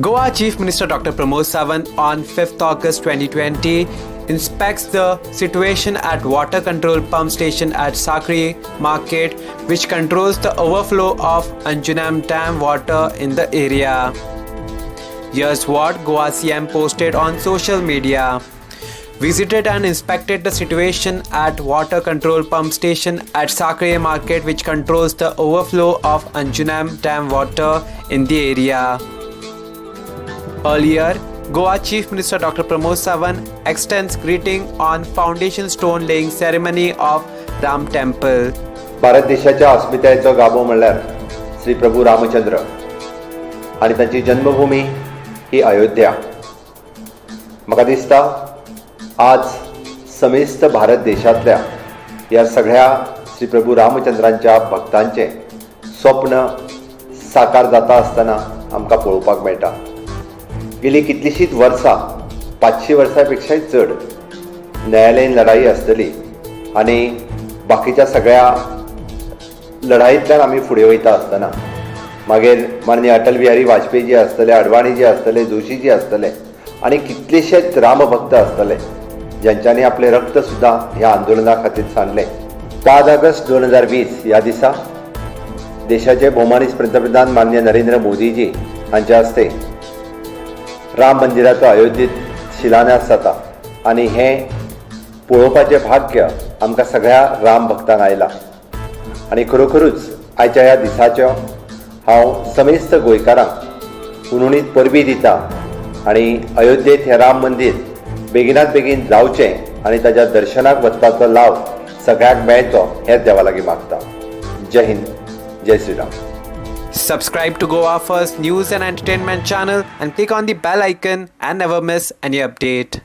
Goa Chief Minister Dr. Pramod Sawant on 5th August 2020 inspects the situation at water control pump station at Sanquelim market, which controls the overflow of Anjunem Dam water in the area. Here's what Goa CM posted on social media. Visited and inspected the situation at water control pump station at Sanquelim market, which controls the overflow of Anjunem Dam water in the area. Earlier, Goa Chief Minister Dr. Pramod Sawant extends greeting on foundation stone laying ceremony of Ram Temple. Bharat देशाच्या अस्मितायेचो गाभो म्हणल्यार श्री प्रभू रामचंद्र आनी तांची जन्मभूमी ही अयोध्या. म्हाका दिसता आज समेस्त भारत देशांतल्या ह्या सगळ्या श्री प्रभू रामचंद्रांच्या भक्तांचें स्वप्न साकार जाता आसतना आमकां पळोवपाक मेळटा. गेली कितलींशींच वर्सां, 500 वर्सां पेक्षाय चड न्यायालयीन लढाई आसतली आनी बाकीच्या सगळ्या लढाईंतल्यान आमी फुडें वयता आसतना मागीर माननीय अटल बिहारी वाजपेयी आसतले, अडवाणीजी आसतले, जोशीजी आसतले आनी कितलेशेच रामभक्त आसतले ज्यांच्यांनी आपलें रक्त सुद्दां ह्या आंदोलना खातीर सांडलें. 5 ऑगस्ट 2020 ह्या दिसा देशाचे भोवमानीस्त पंतप्रधान माननीय नरेंद्र मोदीजी हांच्या हस्ते राम मंदिराचो अयोध्येत शिलान्यास जाता आनी हें पळोवपाचें भाग्य आमकां सगळ्या राम भक्तांक आयलां. आनी खरोखरूच आयच्या ह्या दिसाच्यो हांव समेस्त गोंयकारांक हुनहुनीत परबीं दिता आनी अयोध्येत हें राम मंदीर बेगिनात बेगीन जावचें आनी ताच्या दर्शनाक वचपाचो लाव सगळ्यांक मेळचो हेंच देवा लागीं मागता. जय हिंद, जय Shriram. Subscribe to Goa First News and Entertainment channel and click on the bell icon and never miss any update.